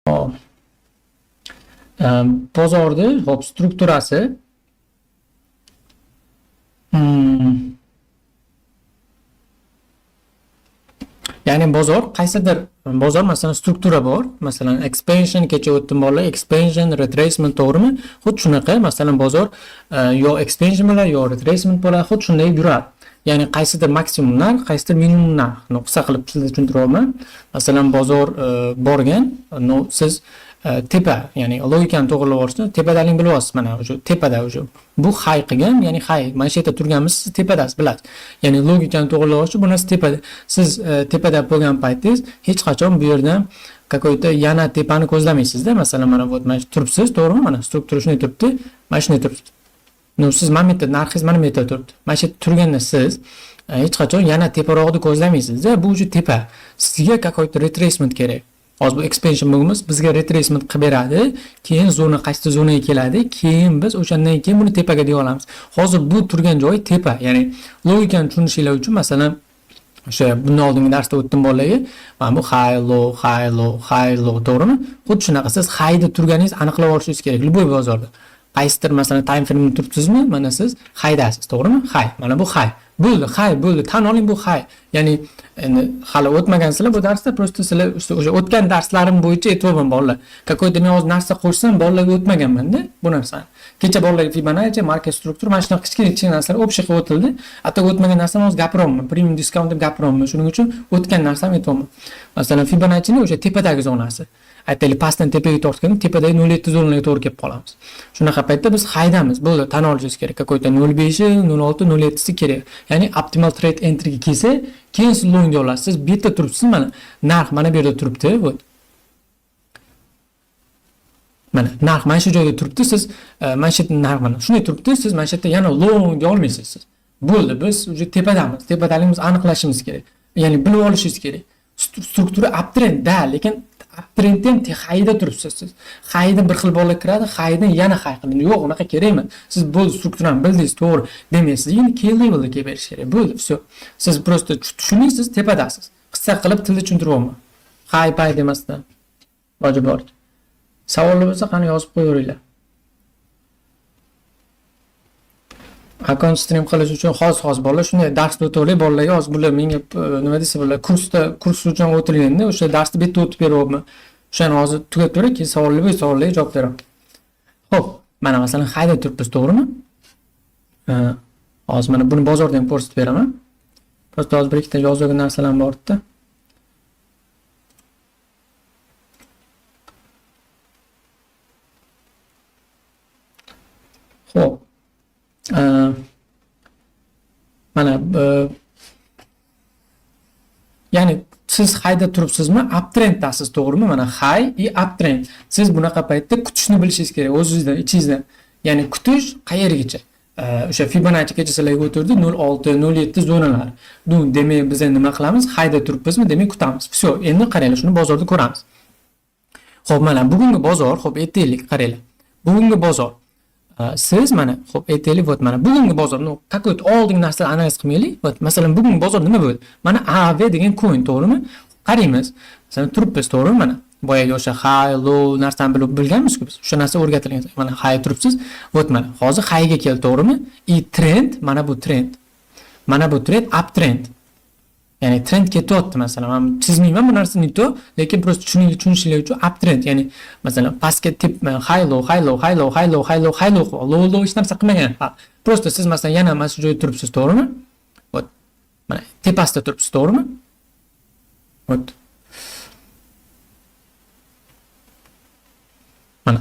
Hop. Bozorni, hop, strukturasi. Ya'ni bozor qaysidir bozor, masalan, struktura bor. Masalan, expansion kecha o'tdim bolalar, expansion, retracement, to'g'rimi? Xuddi shunaqa, masalan, bozor yo expansion bo'ladi, yo retracement bo'ladi, xuddi shunday yuradi. Ya'ni qaysidir maksimum narx, qaysidir minimum narx. No, qisqa qilib tilda tushuntiryapman. Masalan, bozor borgan, no, siz tepa, ya'ni logikani to'g'rilab olishni tepadaligini bilyapsiz, mana o'sha tepada o'sha. Bu high qilgan, ya'ni high, mana shu yerda turganmiz, siz tepadasiz, bilasiz. Ya'ni logikani to'g'rilab olish bu narsa tepada. Siz tepada bo'lgan paytingiz hech qachon bu yerdan какой-то yana tepani ko'zlamaysizda. Masalan, mana вот mana shu turibsiz, to'g'rimi? Mana struktura shunday turibdi, mana shunday turibdi. No, siz mana bu yerda narxingiz mana bu yerda turibdi. Mana shu yerda turganda siz hech qachon yana teparog'ni ko'zlamaysizda. Bu уже tepa. Sizga какой-то retracement kerak. Hozir bu expansion bo'lganimiz bizga retracement qilib beradi. Keyin zona qaysi zonaga keladi, keyin biz o'shandan keyin buni tepaga deya olamiz. Hozir bu turgan joyi tepa. Ya'ni logikani tushunishinglar uchun, masalan, o'sha bundan oldingi darsda o'tdim bolalarga, mana bu high, low, high, low, high, low, to'g'rimi? Xuddi shunaqa siz highda turganingiz aniqlab olishingiz kerak любой bozorda. Qaysidir, masalan, time frame turibsizmi? Mana siz highdasiz, to'g'rimi? High. Mana bu high. Bo'ldi, high bo'ldi. Tan oling, bu high. Ya'ni endi hali o'tmagansizlar bu darsda, просто sizlar o'sha o'tgan darslarim bo'yicha aytyapman bolalar. Какой-то men hozir narsa qo'shsam, bolalarga o'tmaganman-da bu narsani. Kecha bolalarga Fibonacci, market struktura, mana shunaqa kichkina kichkina narsalar общий qilib o'tildi. Hatto o'tmagan narsani hozir gapiryapman. Premium discount deb gapiryapman. Shuning uchun o'tgan narsamni aytyapman. Masalan, Fibonaccining o'sha tepadagi zonasi. Aytaylik, pastdan tepaga tortganda tepadagi 0.7 zonalarga to'g'ri kelib qolamiz. Shunaqa paytda biz highdamiz. Bo'ldi, tan olishingiz kerak. Какой-то 0.5, 0.6, 0.7si kerak. Ya'ni optimal trade entryga kelsa, keyin siz long olasiz. Siz bu yerda turibsiz, mana narx mana bu yerda turibdi, вот. Mana narx mana shu joyda turibdi, siz mana shu yerda narx mana shunday turibdi, siz mana shu yerda yana long olmaysiz siz. Bo'ldi, biz уже tepadamiz. Tepadaligimizni aniqlashimiz kerak. Ya'ni bilib olishingiz kerak. Struktura uptrend da, lekin uptrendda ham highda turibsiz siz. Highdan bir xil bola kiradi, highdan yana high qiladi. Yo'q, unaqa kerak emas. Siz bo'ldi, strukturani bildingiz, to'g'ri. Demak, sizga endi key levelga kelib berish kerak. Bo'ldi, всё. Siz просто tushuning, siz tepadasiz. Qisqa qilib tilda tushuntiryapman. High pay demasdan. Iloji bor. Savollar bo'lsa, qani yozib qo'yaveringlar. Akkaunt stream qilish uchun hozir bolalar shunday darsni o'tavering bolalarga. Hozir bular menga nima desa, bular kursda, kurs uchun o'tilganda o'sha darsni bu yerda o'tib beryapman. O'shani hozir tugatib turay, keyin savollar bo'lsa savollarga javob beraman. Xo'p, mana masalan highda turibmiz, to'g'rimi? Hozir mana buni bozorda ham ko'rsatib beraman. Просто hozir bir ikkita yozilgan narsalar bor edi. Xo'p. Mana ya'ni siz highda turibsizmi? Uptrenddasiz, to'g'rimi? Mana high и uptrend. Siz bunaqa paytda kutishni bilishingiz kerak o'zingizdan, ichingizdan. Ya'ni kutish qayergacha? O'sha Fibonacci kecha sizlarga o'tirdi 0.6, 0.7 zonalar. Demak, biz endi nima qilamiz? Highda turibmizmi? Demak, kutamiz. Всё, endi qaranglar, shuni bozorda ko'ramiz. Xo'p, mana bugungi bozor, xo'p, aytaylik, qaranglar. Bugungi bozor. Siz mana, xo'p, aytaylik, вот mana bugungi bozor, ну, какой-то oldingi narsalarni analiz qilmaylik. Вот, masalan, bugungi bozor nima bo'ldi? Mana AV degan coin, to'g'rimi? Qaraymiz. Masalan, turibmiz, to'g'rimi? Mana boyagi o'sha high, low narsani bilib bilganmiz-ku biz. O'sha narsa o'rgatilgan. Mana high turibsiz. Вот mana hozir highga keldi, to'g'rimi? И trend, mana bu trend. Mana bu trend uptrend. Ya'ni trend ketyapti, masalan. Men chizmayman bu narsani to, lekin просто tushunishinglar uchun uptrend, ya'ni masalan pastga tep high low, high low, high low, high low, high low, high low, low low hech narsa qilmagan. Просто siz masalan yana mana shu joyda turibsiz, to'g'rimi? Вот. Mana tepasida turibsiz, to'g'rimi? Вот. Mana.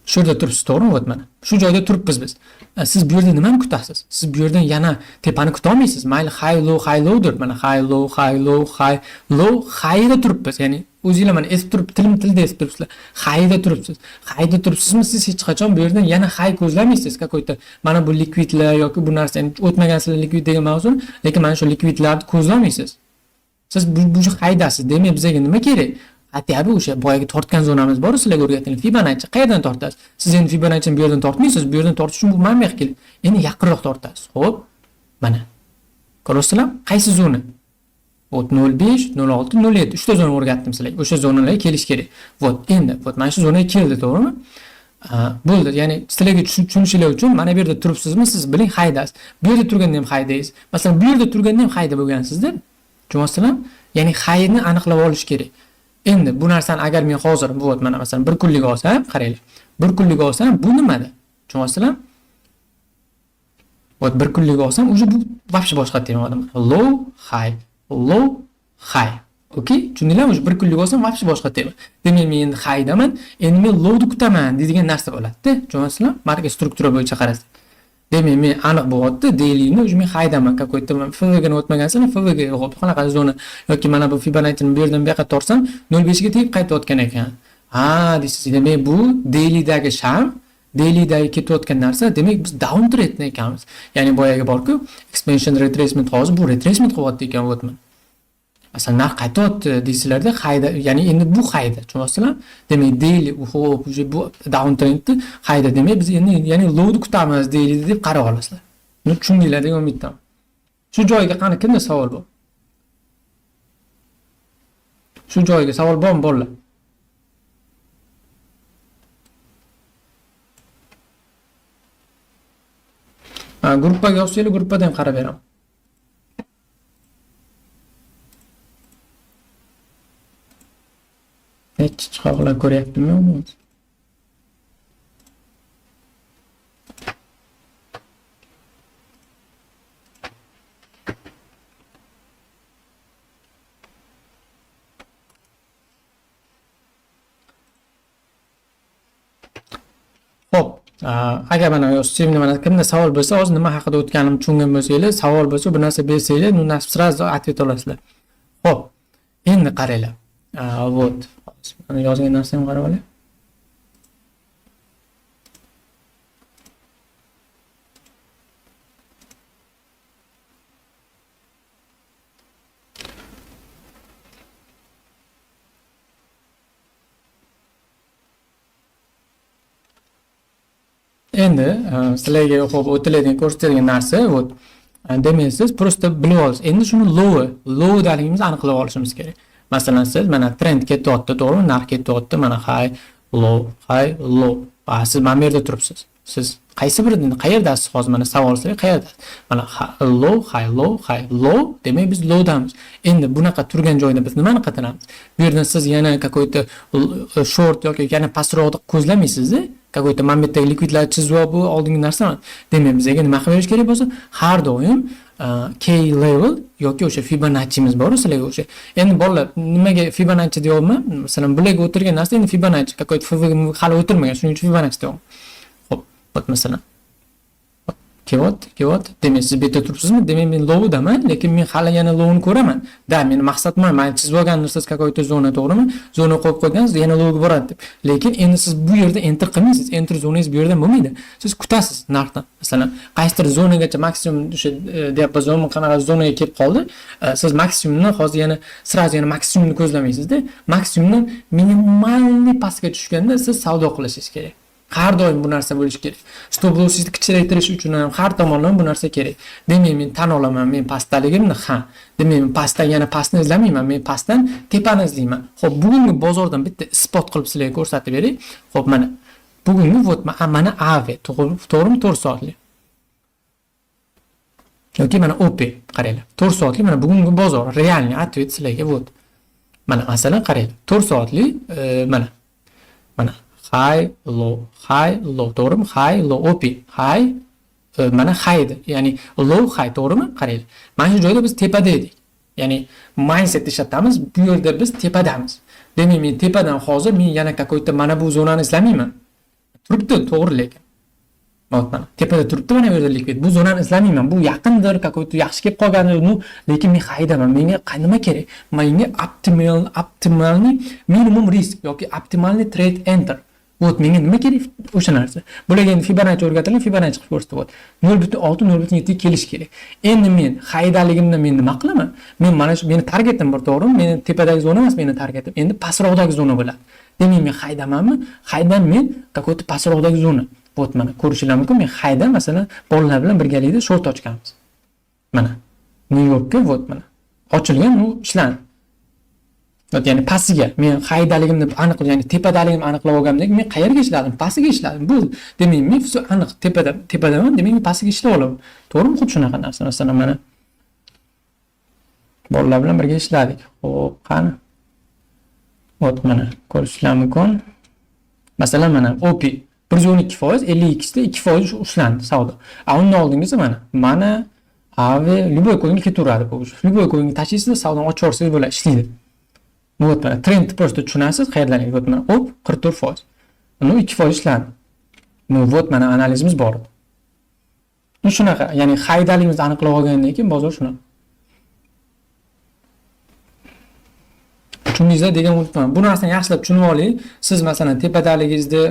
Shu yerda turibsiz, to'g'rimi? Вот mana. Shu joyda turibmiz biz. Siz bu yerda nimani kutasiz? Siz bu yerdan yana tepani kuta olmaysiz. Mayli high low, high lowdir. Mana high low, high low, high low, highda turibmiz. Ya'ni o'zinglar mana esib turib, tilim tilda esib turibsizlar. Highda turibsiz. Highda turibsizmi, siz hech qachon bu yerdan yana high ko'zlamaysiz. Какой-то mana bu likvidlar yoki bu narsa, endi o'tmagansizlar likvid degan mavzuni, lekin mana shu likvidlarni ko'zlamaysiz. Siz bu highdasiz. Demak, bizga nima kerak? Хотя бы o'sha boyagi tortgan zonamiz bor, sizlarga o'rgatilgan Fibonacci qayerdan tortasiz? Siz endi Fibonacci bu yerdan tortmaysiz, bu yerdan tortish uchun bu mana bu yoqqa keladi. Endi yaqinroq tortasiz. Xo'p, mana. Ko'rasizlar, qaysi zona? Вот 0.5, 0.6, 0.7 3 ta zona o'rgatdim sizlarga. O'sha zonalarga kelish kerak. Вот endi, вот mana shu zonaga keldi, to'g'rimi? Bo'ldi. Ya'ni sizlarga tushunishinglar uchun mana bu yerda turibsizmi, siz biling haydasiz. Bu yerda turganda ham haydaysiz. Masalan, bu yerda turganda ham hayda bo'lgansizda. Tushunyapsizlarmi? Ya'ni hayni aniqlab olish kerak. Endi bu narsani agar men hozir вот mana masalan bir kunlik olsam, qaranglar. Bir kunlik olsam bu nimada? Tushunyapsizlarmi? Вот bir kunlik olsam, уже bu вообще boshqa tema odam. Low, high, low, high. Okey? Tushundinglarmi? Уже bir kunlik olsam вообще boshqa tema. Demak, men endi highdaman, endi men lowni kutaman deydigan narsa bo'ladi-da. Tushunyapsizlarmi? Market struktura bo'yicha qarasak. Demak, men aniq bo'lyapti, dailyni уже men highdaman, какой-то FVGni o'tmagansan, FVG hop, qanaqa zona yoki mana bu Fibonacci'ni bu yerdan bu yoqqa tortsam 0.5 ga tegib qaytayotgan ekan. Ha, deysiz, demak bu dailydagi sham, dailydagi ketayotgan narsa, demak biz down trendda ekanmiz. Ya'ni boyagi bor-ku, expansion retracement, hozir bu retracement qilyapti ekan, вот mana. Masalan, narx qaytyapti deysizlarda, hayda, ya'ni endi bu hayda, tushunyapsizlar? Demak, daily hop, уже bu down trendni hayda, demak biz endi ya'ni lowni kutamiz daily deb qarab olasizlar. Buni tushundinglar degan umiddaman. Shu joyga qani kimda savol bor? Shu joyga savol bormi bolalar? Gruppaga yozsanglar, gruppada ham qarab beraman. Necha chiqoqlar ko'ryaptimi uni? Xo'p, agar mana yozsanglar, mana kimda savol bo'lsa, hozir nima haqida o'tganimni tushungan bo'lsanglar, savol bo'lsa, bir narsa bersanglar, ну, сразу ответ olasizlar. Xo'p, endi qaranglar. Вот. Mana yozgan narsamni qarab olay. Endi sizlarga hop o'tiladigan, ko'rsatadigan narsa, вот demak siz просто bilib olasiz. Endi shuni lowdaligimizni aniqlab olishimiz kerak. Masalan, siz mana trend ketyapti, to'g'rimi? Narx ketyapti, mana high, low, high, low. Siz mana bu yerda turibsiz. Siz qaysi birida, qayerdasiz hozir? Mana savol sizlarga, qayerdasiz? Mana low, high, low, high, low, demak biz lowdamiz. Endi bunaqa turgan joyda biz nimani qidiramiz? Bu yerdan siz yana какой-то short yoki yana pastroqni ko'zlamaysiz-da. Какой-то mana bu yerdagi likvidlarni chizib olib, bu oldingi narsa emas. Demak, bizga nima qilib berish kerak bo'lsa, har doim key level yoki o'sha Fibonacci'miz bor sizlarga o'sha. Endi bolalar, nimaga Fibonacci deyapman? Masalan, bularga o'tirgan narsa endi Fibonacci, какой-то FVG hali o'tirmagan, shuning uchun Fibonacci deyapman. Xo'p, вот masalan. Kelyapti, kelyapti. Demak, siz bu yerda turibsizmi? Demak, men lowdaman, lekin men hali yana lowni ko'raman. Da, meni maqsad nima? Men chizib olgan siz какой-то zona, to'g'rimi? Zona qo'yib qo'ygansiz, yana lowga boradi deb. Lekin endi siz bu yerda enter qilmaysiz. Enter zonangiz bu yerdan bo'lmaydi. Siz kutasiz narxni. Masalan, qaysidir zonagacha maksimum o'sha diapazon qanaqa zonaga kelib qoldi. Siz maksimumni hozir yana сразу yana maksimumni ko'zlamaysizda. Maksimumdan minimalniy pastga tushganda siz savdo qilishingiz kerak. Har doim bu narsa bo'lishi kerak. Stop lossingizni kichraytirish uchun ham har tomonlama bu narsa kerak. Demak, men tan olaman, men pastdaligimni, ha. Demak, men pastdan yana pastni izlamayman, men pastdan tepani izlayman. Xo'p, bugungi bozordan bitta isbot qilib sizlarga ko'rsatib beray. Xo'p, mana bugungi вот mana AV, to'g'rimi? 4 soatlik. Yoki mana OP, qaranglar. 4 soatlik mana bugungi bozor, realniy ответ sizlarga вот. Mana masalan qaranglar. 4 soatlik mana. Mana high, low, high, low, to'g'rimi? High, low, OP, high, mana high edi. Ya'ni low, high, to'g'rimi? Qaranglar. Mana shu joyda biz tepada edik. Ya'ni mindset ishlatamiz, bu yerda biz tepadamiz. Demak, men tepadan hozir men yana какой-то mana bu zonani izlamayman. Turibdi, to'g'ri lekin. Mana tepada turibdi mana bu yerda likvid. Bu zonani izlamayman. Bu yaqindir, какой-то yaxshi kelib qolgandir, ну, lekin men haydaman. Menga nima kerak? Menga optimalniy minimum risk yoki optimalniy trade enter. Вот menga nima kerak? O'sha narsa. Bularga endi Fibonacci o'rgatilgan, Fibonacci qilib ko'rsatib. 0.6 0.7 ga kelish kerak. Endi men haydaligimda men nima qilaman? Men mana shu meni targetim bor, to'g'rimi? Meni tepadagi zona emas, meni targetim. Endi pastroqdagi zona bo'ladi. Demak, men haydamanmi? Haydan men какой-то pastroqdagi zona. Вот mana ko'rishinglar mumkin. Men hayda masalan bolalar bilan birgalikda short ochganmiz. Mana Nyu Yorkka вот mana. Ochilgan, u ishlandi. Ya'ni pastiga men haydaligimni aniq, ya'ni tepadaligimni aniqlab olganimdan keyin men qayerga ishladim? Pastiga ishladim. Bo'ldi. Demak, men aniq tepadaman, demak men pastiga ishlab olaman. To'g'rimi? Xuddi shunaqa narsa. Masalan, mana bolalar bilan birga ishladik. Xo'p, qani? Ot mana ko'rishlar mumkin. Masalan, mana OP 112%, 52 ta 2% ushlandi savdo. A undan oldingisi mana AV любой coinga ketaveradi bu. Любой coinga tashlaysiz, savdoni ochib yuborsangiz bo'ladi, ishlaydi. Вот mana trendni просто tushunasiz, qayerdan вот mana op 44%. Ну 2% ishlandi. Ну вот mana analizimiz bor. Ну shunaqa, ya'ni haydaligimizni aniqlab olgandan keyin bozor shunaqa. Tushundingizlar degan umiddaman. Bu narsani yaxshilab tushunib oling. Siz masalan tepadaligingizni,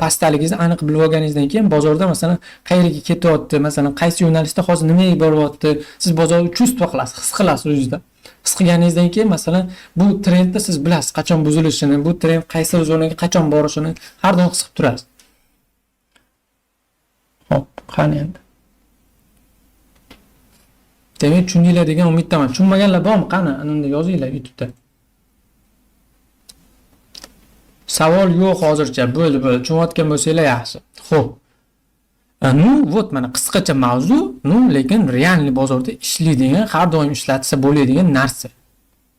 pastdaligingizni aniq bilib olganingizdan keyin bozorda masalan qayerga ketyapti, masalan qaysi yo'nalishda hozir nimaga boryapti, siz bozorni чувство qilasiz, his qilasiz o'zingizda. His qilganingizdan keyin masalan bu trendni siz bilasiz, qachon buzilishini, bu trend qaysi zonaga qachon borishini har doim his qilib turasiz. Xo'p, qani endi? Demak, tushundinglar degan umiddaman. Tushunmaganlar bormi? Qani, unda yozinglar YouTube'da. Savol yo'q hozircha. Bo'ldi, bo'ldi. Tushunayotgan bo'lsanglar yaxshi. Xo'p. Ну, вот mana qisqacha mavzu, ну, lekin realniy bozorda ishlaydigan, har doim ishlatsa bo'ladigan narsa.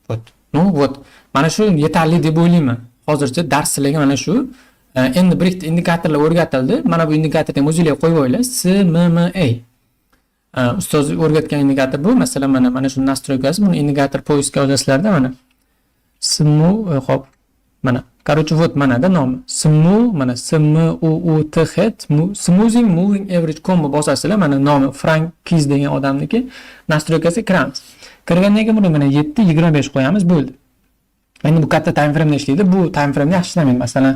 Вот. Ну, вот. Mana shu yetarli deb o'ylayman. Hozircha dars sizlarga mana shu. Endi bir ikkita indikatorlar o'rgatildi. Mana bu indikatorni ham o'zingizlar qo'yib olinglar. SMMA. Ustoz o'rgatgan indikator bu. Masalan, mana shu настройкasi, buni indikator поискga yozasizlarda mana. SMU, xo'p. Mana, короче, вот mana da nomi. SMU, mana SMUUTH, Smoothing Moving Average Combo bosasizlar, mana nomi Frank Kiz degan odamniki. Настройкasiga kiramiz. Kirgandan keyin buni mana 7.25 qo'yamiz, bo'ldi. Endi bu katta time frame'da ishlaydi. Bu time frame'da yaxshi ishlamaydi. Masalan,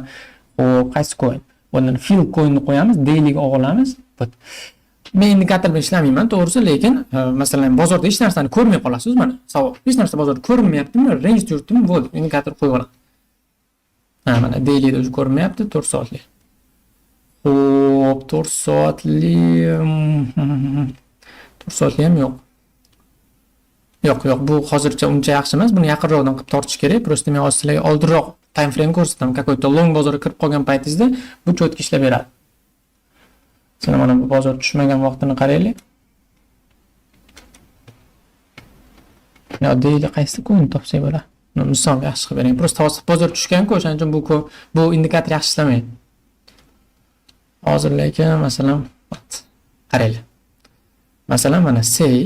xo'p, qaysi coin? Bundan Phil coinni qo'yamiz, dailyga olamiz. Men indikator bilan ishlamayman, to'g'risi, lekin masalan bozorda hech narsani ko'rmay qolasiz mana. Savol. Hech narsa bozorda ko'rinmayaptimi? Range yuribdimi? Bo'ldi, indikator qo'yib olaman. Ha, mana dailyda o'zi ko'rinmayapti, 4 soatlik. Xo'p, 4 soatli, 4 soatli ham yo'q. Yo'q, yo'q, bu hozircha uncha yaxshi emas. Buni yaqinroqdan qilib tortish kerak. Просто men hozir sizlarga oldinroq time frame ko'rsataman. Какой-то long bozorga kirib qolgan paytingizda bu cho'tki ishlab beradi. Masalan, mana bu bozor tushmagan vaqtini qaraylik. Yo, daily qaysi coin topsak bo'ladi? Misol yaxshi qilib bering. Просто hozir bozor tushgan-ku, o'shaning uchun bu indikator yaxshi ishlamaydi. Hozir lekin masalan, qaranglar. Masalan, mana say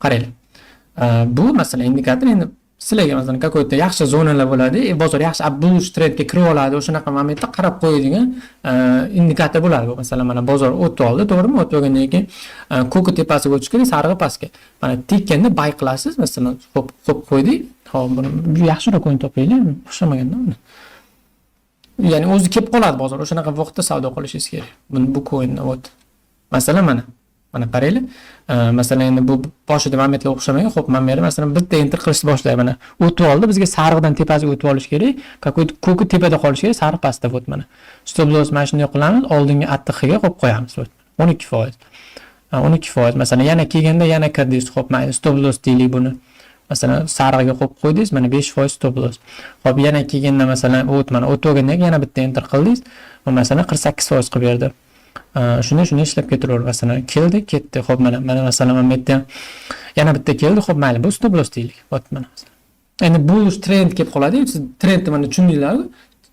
qaranglar. Bu masalan indikator endi sizlarga masalan какой-то yaxshi zonalar bo'ladi, bozor yaxshi bullish trendga kirib oladi, o'shanaqa momentda qarab qo'yadigan indikator bo'ladi bu. Masalan, mana bozor o'tib oldi, to'g'rimi? O'tib olgandan keyin ko'ki tepasiga o'tish kerak, sarig'i pastga. Mana tekkanda buy qilasiz, masalan, xo'p, xo'p qo'ydik. Xo'p, buni yaxshiroq coin topaylik, o'xshamaganda uni. Ya'ni o'zi kelib qoladi bozor, o'shanaqa vaqtda savdo qilishingiz kerak. Buni bu coinni вот. Masalan, mana qaranglar. Masalan, endi bu boshida momentlar o'xshamagan. Xo'p, mana bu yerda masalan bitta enter qilishni boshlaydi. Mana o'tib oldi, bizga sarig'idan tepasiga o'tib olish kerak. Какой-то ko'ki tepada qolishi kerak, sariq pastda. Вот mana. Stop loss mana shunday qilamiz, oldingi ATHga qo'yib qo'yamiz. Вот 12%. 12%. Masalan, yana kelganda yana kirdingiz. Xo'p, mayli, stop loss deylik buni. Masalan, sarig'iga qo'yib qo'ydingiz, mana 5% stop loss. Xo'p, yana kelganda masalan, o't mana o'tib olgandan keyin yana bitta enter qildingiz. Masalan, 48% qilib berdi. Shuni ishlab ketaveradi. Masalan, keldi, ketdi. Xo'p, mana masalan, mana bu yerda yana bitta keldi. Xo'p, mayli, bu stop loss deylik. Xo'p, mana masalan. Endi bullish trend kelib qoladi. Siz trendni mana tushundinglar.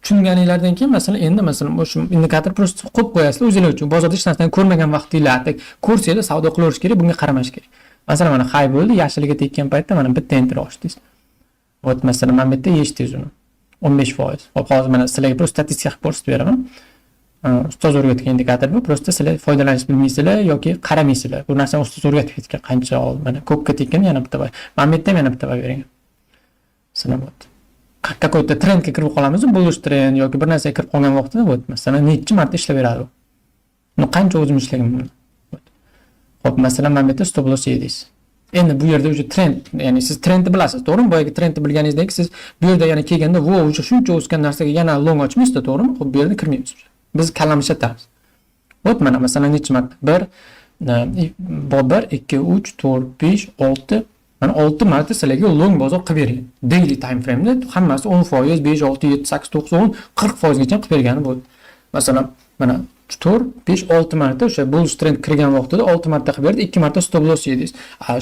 Tushunganinglardan keyin masalan, endi masalan o'sha indikator просто qo'yib qo'yasizlar o'zinglar uchun. Bozorda hech narsani ko'rmagan vaqtinglar, ko'rsanglar savdo qilaverish kerak, bunga qaramash kerak. Masalan, mana high bo'ldi, yashiliga tekkan paytda mana bitta enter ochdingiz. Вот masalan, mana bu yerda yechdingiz uni. 15%. Xo'p, hozir mana sizlarga просто statistika qilib ko'rsatib beraman. Ustoz o'rgatgan indikator bu. Просто sizlar foydalanish bilmaysizlar yoki qaramaysizlar. Bu narsani ustoz o'rgatib ketgan. Qancha oldi, mana ko'kka tekkan yana bitta buy. Mana bu yerda ham yana bitta buy bergan. Masalan, вот. Какой-то trendga kirib qolamiz, bullish trend yoki bir narsaga kirib qolgan vaqtida, вот, masalan, necha marta ishlab beradi bu. Buni qancha o'zim ishlaganman. Xo'p, masalan, mana bu yerda stop loss yedingiz. Endi bu yerda уже trend, ya'ni siz trendni bilasiz, to'g'rimi? Boyagi trendni bilganingizdan keyin siz bu yerda yana kelganda, vo, o'sha shuncha o'sgan narsaga yana long ochmaysizda, to'g'rimi? Xo'p, bu yerda kirmaymiz. Biz kallamizni ishlatamiz. Вот mana masalan necha marta? 1 1 2 3 4 5 6 Mana, 6 marta sizlarga long bozor qilib bergan. Daily time frame'da hammasi 10%, 5, 6, 7, 8, 9, 10, 40 foizgacha qilib bergani bo'ldi. Masalan, mana 4, 5, 6 marta o'sha bullish trend kirgan vaqtida 6 marta qilib berdi, 2 marta stop loss yedingiz.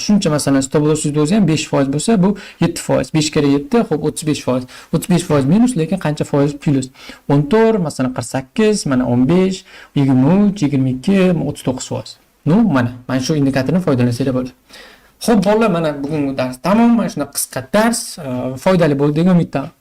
Shuncha, masalan, stop lossingizni o'zi ham 5% bo'lsa, bu 7%. 5 karra 7, xo'p, 35%. 35% minus, lekin qancha foiz plyus? 14, masalan, 48, mana 15, 23, 22, 39%. Ну, mana shu indikatorni foydalansanglar bo'ladi. Xo'p, bolalar, mana bugungi dars tamom. Mana shunaqa qisqa dars foydali bo'ldi degan umiddaman.